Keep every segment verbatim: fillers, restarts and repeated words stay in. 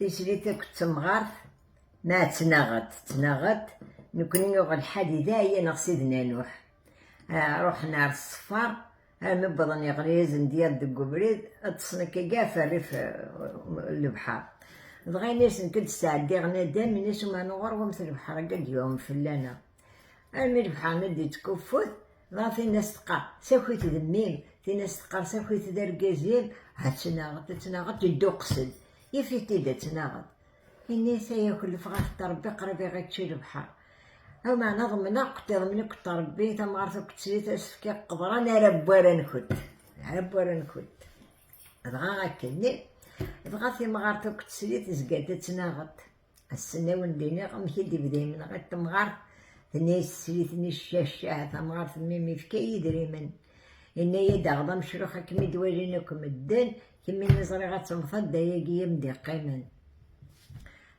Tislit akked temɣart, ma ttnaɣent, ttnaɣent, nekkni yuɣ lḥal di daya neɣ Sidna Nuḥ. Ah, ruḥen ar ṣṣfar, armi wwḍen yeɣli-yasen-d yiḍ deg ubrid, ṭṭsen akka ɣef rrif, eh, n lebḥer. Dɣa ini-asen-d sɛeddiɣ nadam, ini-as umeɛna ɣur-went lebḥer akka d-yuɣen fell-aneɣ. Armi lebḥer-nni d-yettkuffut, dɣa tin-as teqqar, saki-t d mmi-m, tin-as teqqar, saki-t d argaz-im, ha ttnaɣent, ha ttnaɣent, idduqes-d. Yif-it-id ha ttnaɣent. Ini-as, ay akellef, ɣef Rebbi, qrib iɣ-ičči lebḥer. Ameɛna ḍemneɣ-kent, iḍmen-ikent Rebbi, tamɣart akked teslit, asefk i qeḍran ara n wara-nkent. Ara n wara-nkent. Dɣa akkenni, dɣa timɣart akked teslit zgant ad ttnaɣent. Ass-nni ad wen-d-iniɣ amek i d-ibda imenɣi n temɣart, tenna-yas teslit-nni, ccah ccah, tamɣart, mmi-m ifka-yi idrimen. Yenna-yi-d aɣ d amecrux ad kem-id-walin akk medden, kemmini ẓriɣ ad temmteḍ, d ayagi i m-d-iqqimen.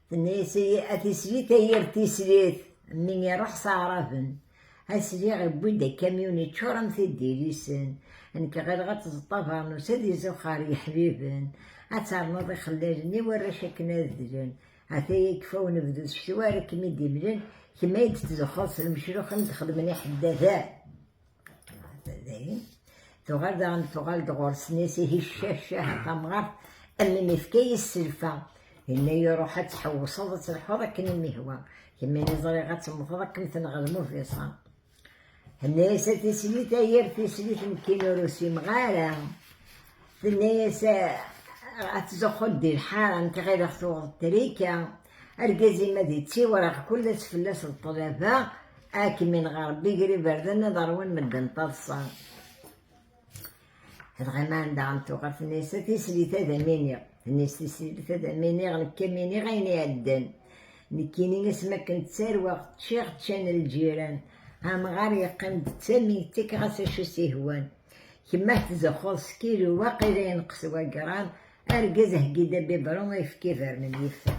Tenna-yas, a tislit, a yir tislit, mmi iruḥ s aɛraben. Asliɣ iwwi-d akamyun iččur am tidilisen. Nekk ɣileɣ ad teẓḍ abernus ad izux ɣer yeḥbiben. Ad ternuḍ ixellalen i warrac akken ad dlen. Ataya yekfa unebdu s ccwal ara kem-id-imlen, kemm ay d-tzuxxuḍ s lemecrux i m-d-xedmen iḥeddaden. Dayen. Tuɣal daɣen, tuɣal-d ɣur-s, tenna-yas, ihi ccah ccah a tamɣart, a mmi-m ifka-yi sselfa. Yenna-yi, ruḥ ad tḥewwseḍ, ad telḥuḍ akken i m-ihwa. Kemmini ẓriɣ ad temmteḍ, ad kem-tenɣ lmubiṣa. Tenna-yas, a tislit, a yir tislit, nekkini ur usimeɣ ara. Tenna-yas, ad tzuxxuḍ di lḥara, nekk ɣileɣ tuɣeḍ trika. Argaz-im ad ittiwreɣ kul ass fell-as d ṭṭlaba, ad kem-ineɣ Rebbi gar iberdan, ad ṛwun medden taḍsa. Dɣa ma daɣen tuɣal, tenna-yas, a tislit ad am-iniɣ. Tenna-yas tislit ad am-iniɣ, nekk ad am-iniɣ ayen iɛeddan. Nekkini asmi akken ttarweɣ, ččiɣ, ččan lǧiran. Amɣar yeqqim d tamilt, ɣas acu s-ihwan. Kemm ad tzuxxuḍ s kilu, waqila yenqes wagram, argaz heggi-d abibru, ayefki ibermen yifen.